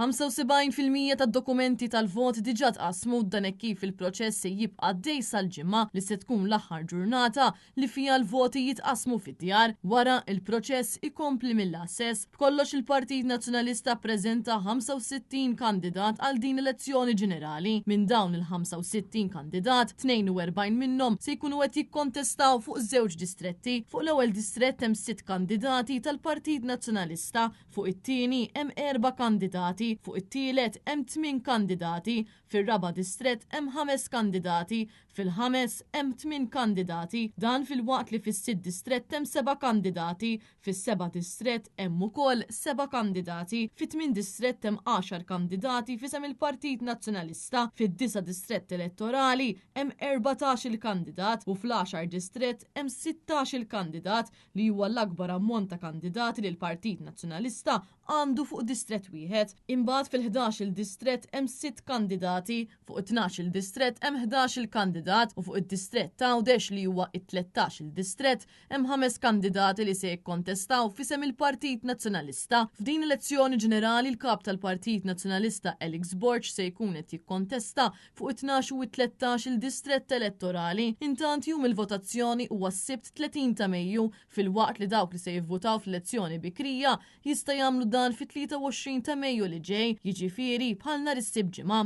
75% tad-dokumenti tal-vot diġà tqassmu dan hekk kif il-proċess se jibqa' għaddej sal-Ġimgħa li se tkun l-aħħar ġurnata li fiha l-voti jitqassmu fid-djar. Wara, il-proċess ikompli mill-għasses. B'kollox il-Partit Nazzjonalista ppreżenta 65 kandidat għal din l-elezzjoni ġenerali. Minn dawn il-65 kandidat, 42 minnhom se jkunu qed jikkontestaw fuq żewġ distretti. Fuq l-ewwel distrett hemm sitt kandidati tal-Partit Nazzjonalista, Fuq it-tieni hemm erba' kandidati, fuq it-tielet hemm tmien kandidati, fir-raba' distrett hemm ħames kandidati, fil-ħames hemm tmien kandidati. Dan filwaqt li fis-sitt distrett hemm seba' kandidati, fis-seba' distrett hemm ukoll seba' kandidati, fit-tmien distrett hemm għaxar kandidati f'isem il-Partit Nazzjonalista, fid-disa' distrett elettorali hemm 14-il kandidat u fl-għaxar distrett hemm 16-il kandidat li huwa l-akbar ammont ta' kandidati li l-Partit Nazzjonalista għandu fuq distrett wieħed. Imbagħad fil-ħdax-il distrett hemm sitt kandidati, fuq it-tnax-il distrett hemm ħdax-il kandidat u fuq id-distrett t'Għawdex li huwa t-tlettax-il distrett hemm ħames kandidati li se jikkontestaw f'isem il-Partit Nazzjonalista. F'din l-elezzjoni ġenerali l-Kap tal-Partit Nazzjonalista Alex Borg se jkun qed jikkontesta fuq it-tnax u t-13 il distrett elettorali. Intant jum il-votazzjoni huwa s-Sibt 30 ta' Mejju, filwaqt li dawk li se jivvutaw fl-elezzjoni bikrija jista' jagħmlu dan fit-23 ta' Mejju li ġej, jiġifieri bħal nhar is-Sibt ġimgħa.